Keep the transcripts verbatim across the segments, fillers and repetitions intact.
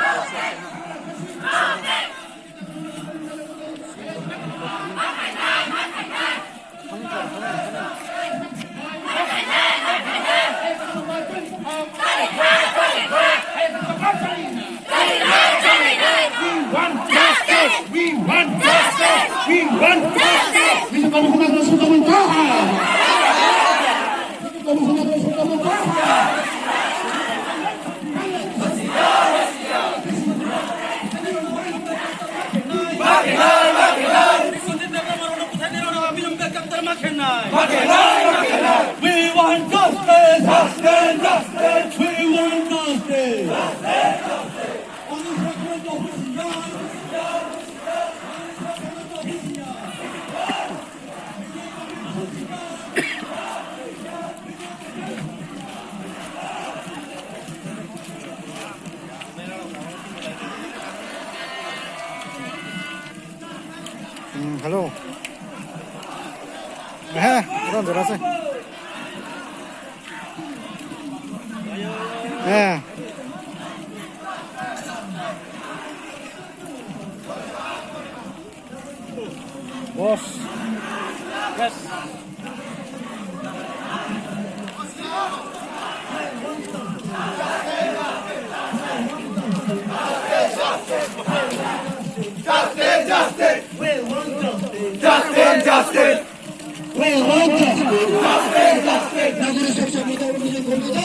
We want justice! We want justice! We want justice! Commissioner Sukamanta! Commissioner Sukamanta! We want justice! Justice! Justice! We want justice! Hmm, hello. Eh, orang jora sih. Eh. Boss. Yes. Justice, justice. We want justice. Justice, justice. We want justice. Justice, justice. Nagori soksa mita mita komita.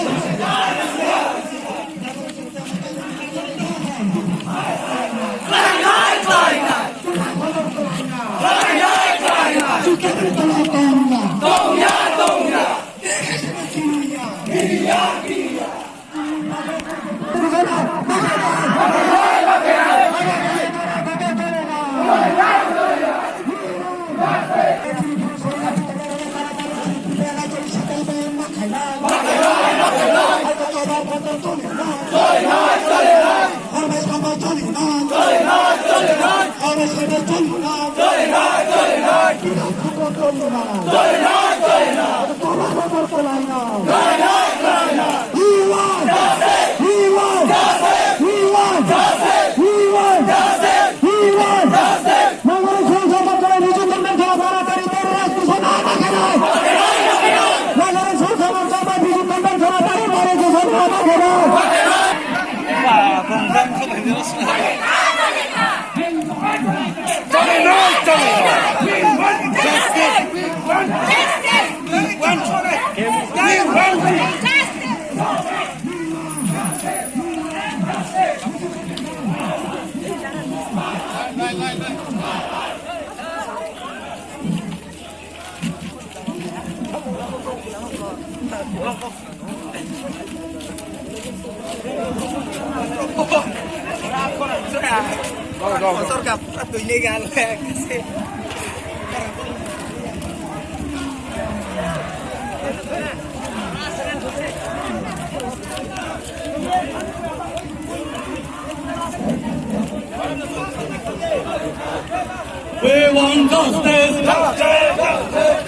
We want justice.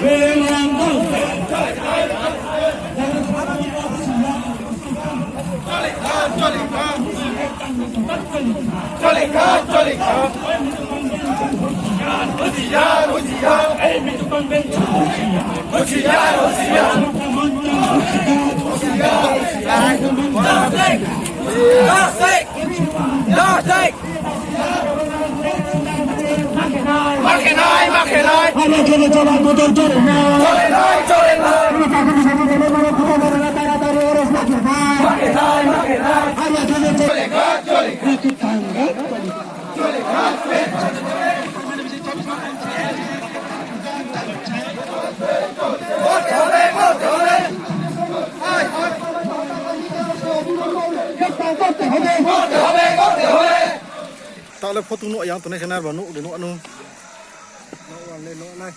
We want justice. Tale photo no yang tone senar ba no de no anu. No wan le no nai.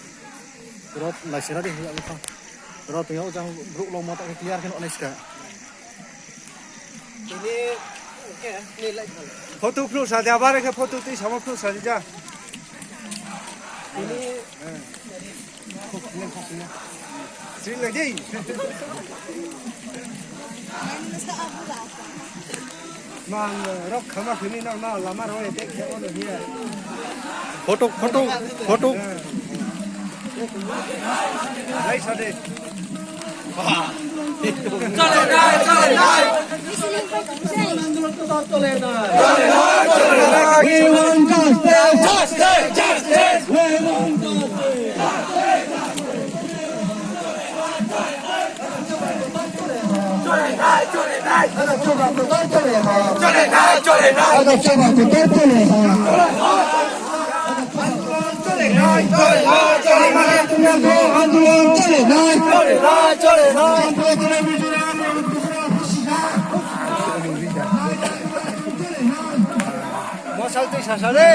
Rot lai sera de ya no. Rot yang jang bro lo mata clear ke no nai ska. Ini, oke, ini lagi. Photo upload saja, bare ke photo twi sama upload saja. Ini, eh. Sri lagi. Mang rok khama khini no no lama rok ete khe ono hiya. Photo, photo, photo. Lai sade. Chale nai, chale nai. We want justice. Justice, justice. We want justice. Mosal twi sasa de.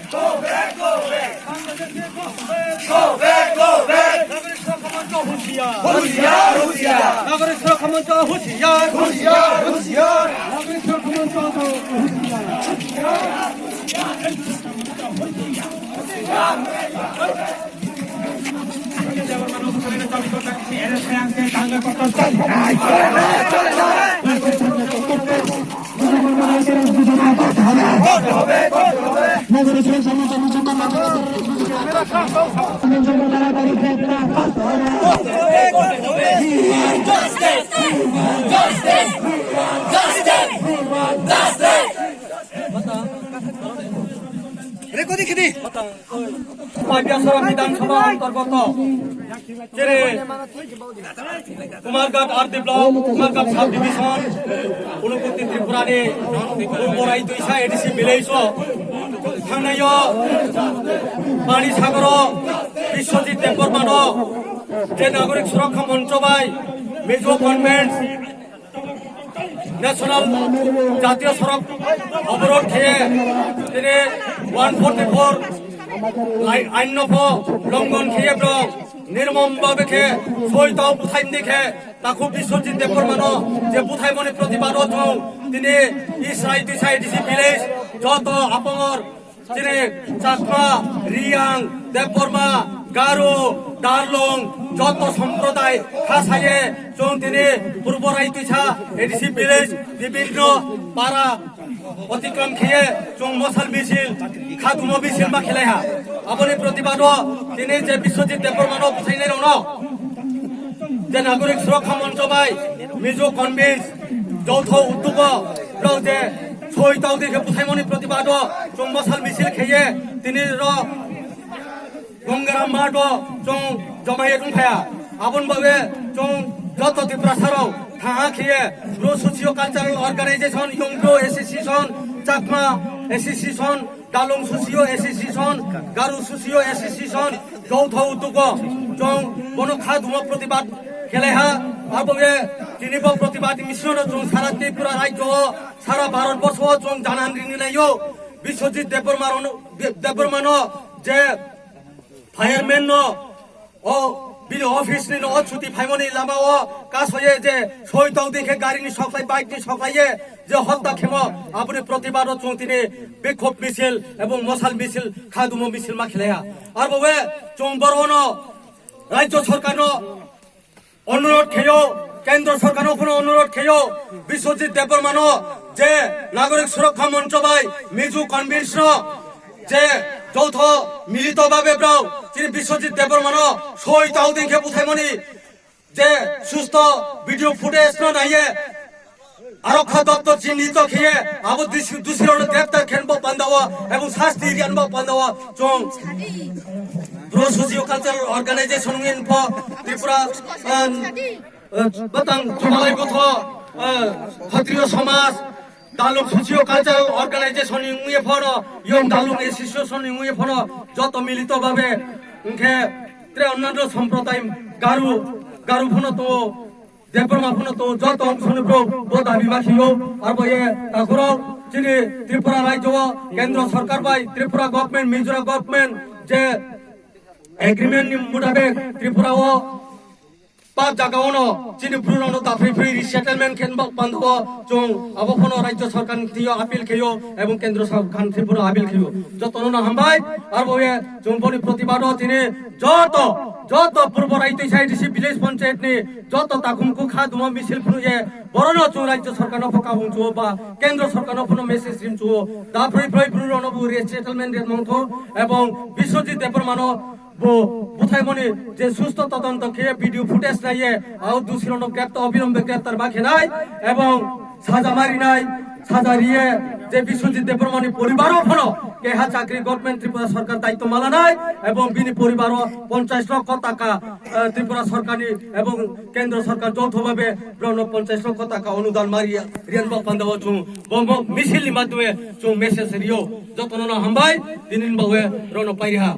Go back, go back. নাগরিক সুরক্ষা মঞ্চ হুঁশিয়ার। হুঁশিয়ার, হুঁশিয়ার। নাগরিক সুরক্ষা মঞ্চ হুঁশিয়ার। হুঁশিয়ার, হুঁশিয়ার। নাগরিক সুরক্ষা মঞ্চ হুঁশিয়ার। Rekodi khidi. Pabiasora Bidhan Sabha antargoto jere Kumarghat R D block, Kumarghat sub division, Unakoti Tripura ni Purbo Raitwisa A D C village o thangnai o Panisagar o Biswajit Debbarma no je Nagorik Surakha Moncho bai Mizo Convince National jatiyo sorok oborod khe tini one forty four ain no pho longon khe bro nirmom babe khe soi tau buthai ni khe takhu Biswajit Debbarma no je buthai moni protibad o thong tini Israel tisai disi village joto apongor Chini Chakma, Riyang, Debbarma, Garo, Darlong, joto somproday khasaye chwng tini Purbo Raitwisa A D C village bibinno para otikrom khiye chwng mosal misil, khadumo misil ma khelaiha. Aboni protibado tini je Biswajit Debbarmano bwsainairokno je Nagorik Surakha Moncho bai Mizo Convince joutho utugo rok je soi tau di khe bwsaimoni protibado chwng mosal misil kheye tini rok Gongaram Mato chwng jomaye tongphaya. Aboni bagwi chwng joto Tiprasarok thaha khiye Bru Socio Cultural Organization, Young Bru Association, Chakma Association, Dalung Socio Association, Garu Socio Association, joutho utugo chwng bono kha dumo protibad khelaiha. Abo ye tini bo protibad misil no chwng sara Tripura rajyo o, sara Bharat borsho o chwng janan rini naio. Biswajit Debbarma no, Debbarma no je fireman no o bini office ni no o chuti phaimoni lama o kasoye je soi tong dikhe gari ni soklai, bike ni soklai ye je hotta khemo aboni protibad o chwng tini bikhop misil ebong mosal misil khadumo misil ma khelaiha. Arbo we chwng borok no rajyo sorkar no Onurodh kheyo, Kendro Sorkarno phano onurodh kheyo, Biswajit Debbarmano je Nagorik Surakha Moncho bai Mizo Convince no je joutho milito babe brao chini Biswajit Debbarmano soi tau din khe buthaimoni je susto video footage no naiye Arokha doptor chinito khiye abo dusi-, dusirokno greptar khenbo pandao ebong sasti rianbo pandao chwng Bru Socio Cultural Organization wngwi pho Tripura, um, Batang Jumalai Botho, eh, Khatriyo Samaj, Dalung Socio Cultural Organization ni wngwi phano, Young Dalung Association ni wngwi phano, joto milito babe, hwnkhe tre onnanno somprodai Garu, Garu phano tongo, Debbarma phano tongo, joto wngsoni bro, bo dabi ma khiyo, arbo ye takhurok, chini Tripura rajyo o, Kendra Sarkar bai, Tripura government, Mizoram government, je agreement ni mutabek Tripura o, Pap jaga ono chini bru rokno daphri phri resettlement khe bak pando o chwng abo phano rajya sarkar ni thwiyo appeal khayo ebong kendra sarkar ni thwiyo appeal khayo. Jotono no hambai, arbo ye chwng boni protibad o tini joto, joto purbo raitwi sai disi village panchayat ni joto takhum kukha dumo misil phunu ye borono chwng rajya sarkar no pho kabung chuo ba kendra sarkar no phano message rim chuo. Daphri phri bru rokno bu resettlement rim mangtho ebong Biswajit Debbarma no Bo buthaimoni je susto todonto khe video footage naiye, ao dusirokno grepta-, obirombe greptar ba khenai, ebong saja marinai, saja riye je Biswajit Debbarmani poribaro phano keha chakri government Tripura sarkar daitto malanai, ebong bini poribaro ponchash lokho taka, eh, Tripura sarkarni ebong kendra sarkar joutho babe borokno ponchash lokho taka onudan mariya, riyan bo pandao chwng bo, bo misil ni madhyome chwng message riyo, jotono no hambai, tinin bawe borokno pairiha.